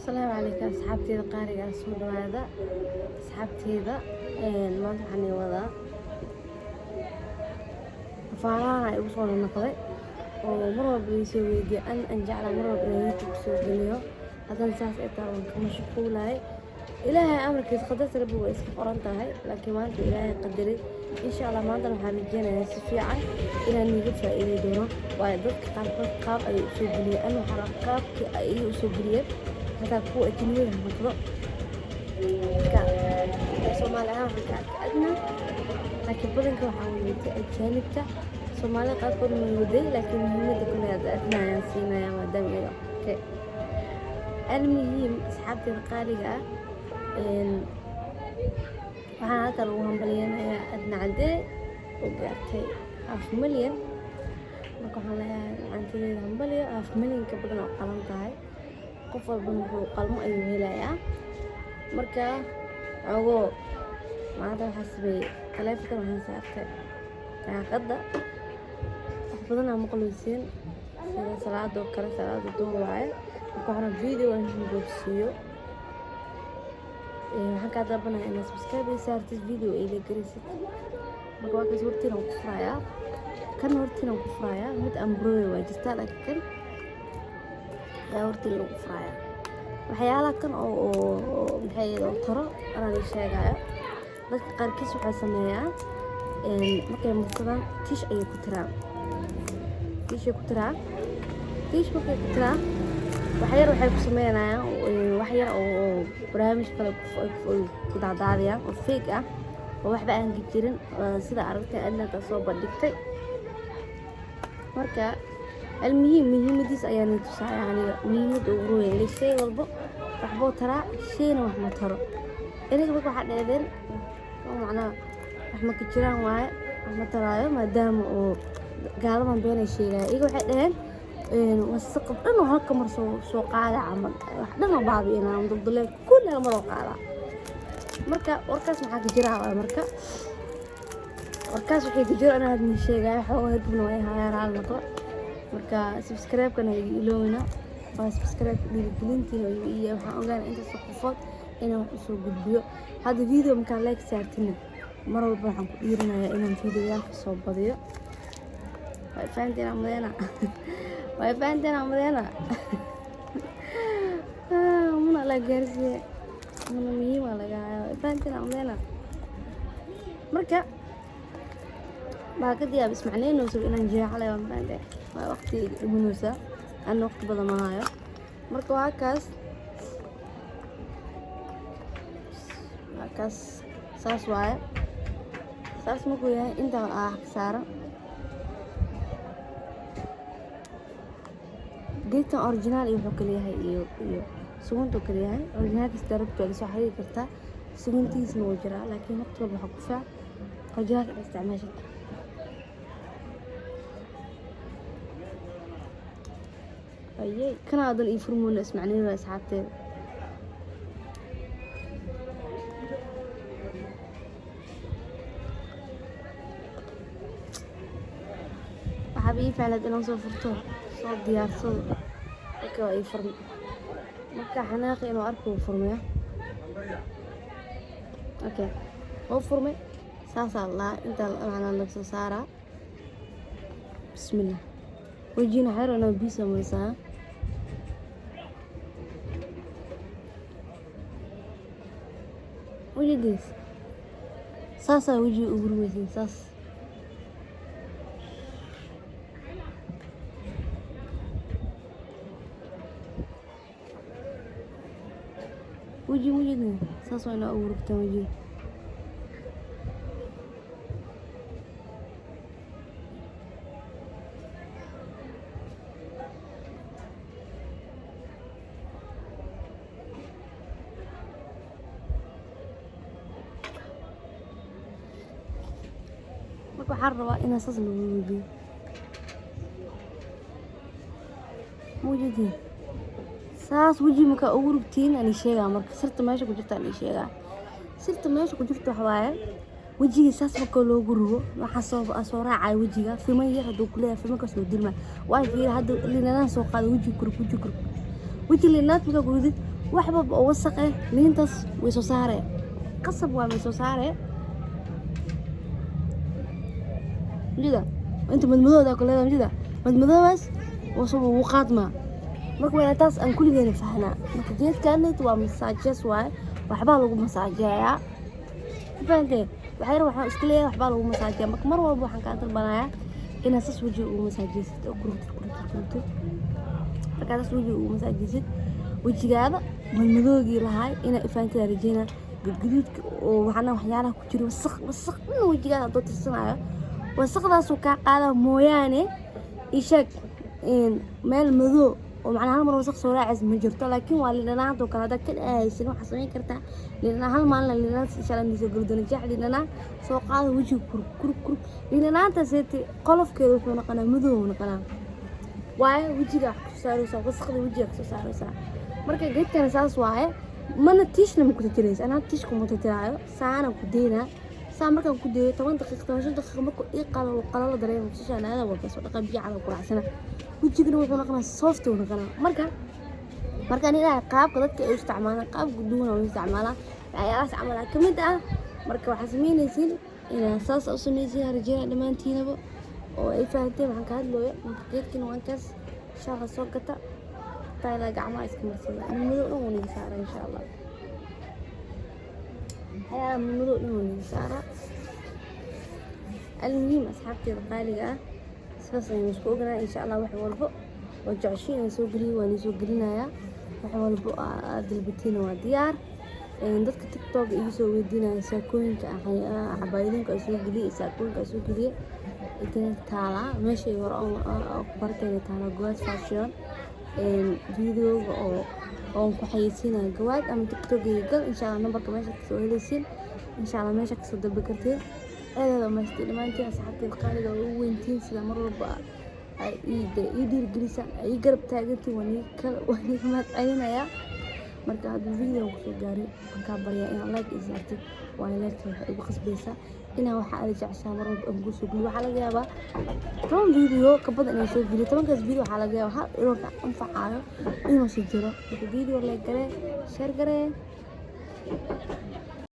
Asalaamu calaykum asxaabteyda qaaliga ah, soo dhawaada asxaabteyda. Maanta waxaan ii wadaa faalahan igu soo noqday oo mar walba ii soo weydiiya an jeclaa mar walba inaan YouTube soo geliyo. Haddana saas ay tahay waan ka mashquulahay. Ilaahay amarkiisa, qadarta Rabbi way iska qoran tahay, laakiin maanta Ilaahay qadaray. Insha Allah maantana waxaan rajeynayaa si fiican inaan iiga faa'iidi doono, waayo dadka qaarkood qaab ayay usoo geliyeen, ana waxaa rabaa qaabkii ay iga usoo geliyeen, hataa kuwa ajnabida ha noqdo. Marka Soomaali ahaan waxaan ka arkay Adna, laakiin badanka waxaa wadatay ajaanibta. Soomaalida qaarkood ma waday, laakiin muhiimadda kale hadda Adna ayaan siinayaa maadaama iyada okay. Almuhiim, asxaabteeda qaaliga ah, waxaan halkan ugu hambalyeynayaa Adna Cadee oo gaartay half million. Marka waxaan leeyahay macantadeeda hambalyo, half million ka badan oo qalan tahay. Qof walbana wuxuu qalmo ayuu helayaa. Marka xogoo maanta waxaa sameeyey taleefankan waxaan saartay daaqadda. Wax badan aa maqleysiin, sida salaada oo kale, salaada duhur waaye. Marka waxaan video in boobsiiyo. Waxaan kaa dalbanayaa inaad subscribe ii saartid, video ila gelisid. Marka waa kaas, hortiina ku furayaa, kan hortiina ku furayaa. Mid ambrooy waa jirtaa, laakiin kan ayaa hortiin lagu furayaa. Waxyaalaha kan oo maxay oo taro anaa ii sheegayo. Dadka qaarkiis waxay sameeyaan, markay marsadaan tiish ayay ku tiraan, tiishay ku tiraan. Tiish markay ku tiraan, wax yar waxay ku sameynayaan, wax yar oo barnaamij kale ku daadaadiyaan oo fake ah oo waxba aan jirin, sida aragtay Adnata soo bandhigtay. Marka almuhiim, muhiimadiis ayaan i tusaaya aniga, muhiimadda ugu weyn. Shay walbo waxbuu taraa, shayna wax ma taro. Aniga marka waxaa dheedeen oo macnaha wax ma ka jiraan waaye, wax ma taraayo, maadaama oo gaaladan been ay sheegaya. Iyaga waxay dhaheen wasaqad dhan oo halka mar soo qaada camal, wax dhan oo baabi'inaa, dulduleelka kulli hal mar oo qaadaa. Marka warkaas maxaa ka jira waaye? Marka warkaas waxay ka jiro anaa hadin sheegaya. Xoogaa hergubna way hayaan, raali noqdo. Marka subscribe-kana iga iloowina, waa subscribe dhiirigelintiina ayuu iyo waxaan ogaanay intaasoo qofood inaan wax usoo gudbiyo. Hadda video markaa like saartina, mar walba waxaan ku dhiirinayaa inaan videoyaalka soo badiyo. Way fahanteen amadeena, way fahanteen amadeena. Muna la gaarsiiye, muna muhiim aa laga hayaa. Way fahanteen amadeena. Marka baakadii aab ismacnaynayso inaan jeexalay, waan fahanteen. Waa waqti dhimanaysaa, ana waqti badan ma hayo. Marka waa kaas, waa kaas, saas waaye. Saas markuu yahay, intaa aa ka saaran geedkan original iyo wuxuu kala yahay iyo suguntuu kala yahay. Originaalkiisa darabtu waa lasoo xiriiri kartaa, suguntiisna wuu jiraa, laakiin waqti walba waxaa ku fiican originaalka inaad isticmaashid. Ayey kana adan ii furmoona ismacnayn asxaabteeda. Waxaaba ii ficleed inaan soo furto, soo diyaarsado. Marka waa ii furmay, marka xanaaqi inuu arko wuu furmaya. Okay, wuu furmay. Saasaa la dhahaa, intaa macnaa laga soo saaraa. Bismillah, wejina xeer inaa biyo samaysaa. Wejigiis saasaa wejiga ugu rumaysin saas. Weji wejiga saas waa inaa ugu rugtaan wejiga. Marka waxaan rabaa inaa saas lagu wejiyo mawjadiin. Saas weji markaa ugu rugtiin ani sheegaa. Marka sirta meesha ku jirta ani sheegaa. Sirta meesha ku jirta waxa waaye, wejiga saas marka loogu rugo, waxaa soo raacaya wejiga fimo yar hadduu kuleeyahay, fimo kasoo dilma. Waayo, fiiri hadda, liinadaan soo qaada, wejiga kurug, wejiga kurug, weji liinaad markaa ku ridid. Wax walba oo wasaq ah liintaas way soo saaree, qasab waa, way soo saaree. Mjida inta madmadooda ku leedahay, mjida madmadoodaas wasoo wuu qaadmaa. Marka waa taas aan kulligeena fahnaa. Marka geedkanit waa masaajes waaye, waxbaa lagu masaajeeyaa, fahanteen? Waxyar waxaan isku leeyahay, waxbaa lagu masaajeeyaa. Marka mar walba waxaan kaa dalbanayaa inaad sas wajiga ugu masaajeysid oo kurugtid, kurugtid, kurugtid. Markaa sas wajiga ugu masaajeysid, wejigaada madmadoogii lahaay inaa ifahantada rajeynaa, gadgaduudka oo waxna waxyaalaha ku jira, wasaq wasaq dhan wejigaada hadduu tirsanayo, wasaqdaasuu kaa qaadaa mooyaane. Isheeg meel madow oo macnaha hal mar wasaq soo raacaysa ma jirto, laakiin waa liin dhanaanta oo kale. Haddaad ka dhahaysin, waxaa samayn kartaa liin dhanaan. Hal maalin liin dhanaanta insha Allah soo geli doona. Jeex liin dhanaan soo qaada, wejiga kurug kurug kurug. Liin dhanaantaas qolofkeeda wuxuu noqonaa madow uu noqonaa, waayo wejiga wax kusoo saaraysaa, wasaqda wejiga kasoo saaraysaa. Marka geedkana saas waaye, mana tiishna ma ku titiraysa. Anaa tiish kuma titiraayo, saana ku deynaa. Saa markaan ku deeyo 10 daqiiq, 15 daqiiqa, markuu ii qalalo qalalo dareemo, musqushaan aada, waa kasoo dhaqa, biyo cad ku raacsana. Wejigana wuxuu noqonaa soft uu noqonaa. Marka aniga qaabka dadka ay u isticmaalaan qaab duwan u isticmaalaan, waxyaalahaas camal aa kamid ah. Marka waxaa sameynaysiin inaad saas u sameysiin, rajeynaa dhammaantiinaba oo ay fahanteen waxaan ka hadlooyo. Marka geedkana waan kaas, insha Allah soo gata. Taa ilaa gacmaha iska marsada, madow dhan wuu niga saara insha Allah, waxyaalaha madow dhan wuu niga saaraa. Almuhiim, asxaabteeda qaaliga ah, saas ayaan isku ognahay. Insha Allah wax walbo oo jeceshiin aan soo geliyo waan soo gelinayaa. Wax walbo aad dalbatiina waa diyaar. Dadka TikTok igu soo weydiinaya saakooyinka, cabaayadooyinka aan soo geliyey, saakooyinka aan soo geliyey, intee taalaa? Meeshay hore oo ku barteena taalaa, Gowaad Fashion. Videoga oo oon ku xayeysiinayo Gawaad ama TikTok-gayga gal, insha Allah nambarka meesha kasoo heleysiin, insha Allah meesha kasoo dalbi kartiin. Aad aad umahadsantay dhammaantiin, asxaabteyda qaaliga oo ugu weyntiin, sida mar walba ay ii dhiirigelisaan, ay ii garab taagantiin, waan iiga mahad celinayaa. Marka hadduu video kusoo gaaray, waxaan kaa baryaa inaad like ii saartid, waayo like waxay igu qasbaysaa inaan waxa aad jeceshaa mar walba aan kusoo geliyo. Waxaa laga yaabaa 10 video ka badan inaan soo geliyo. 10-kaas video waxaa laga yaabaa hal inuu ka anfacayo inuusan jiro. Marka video like garee, share garee.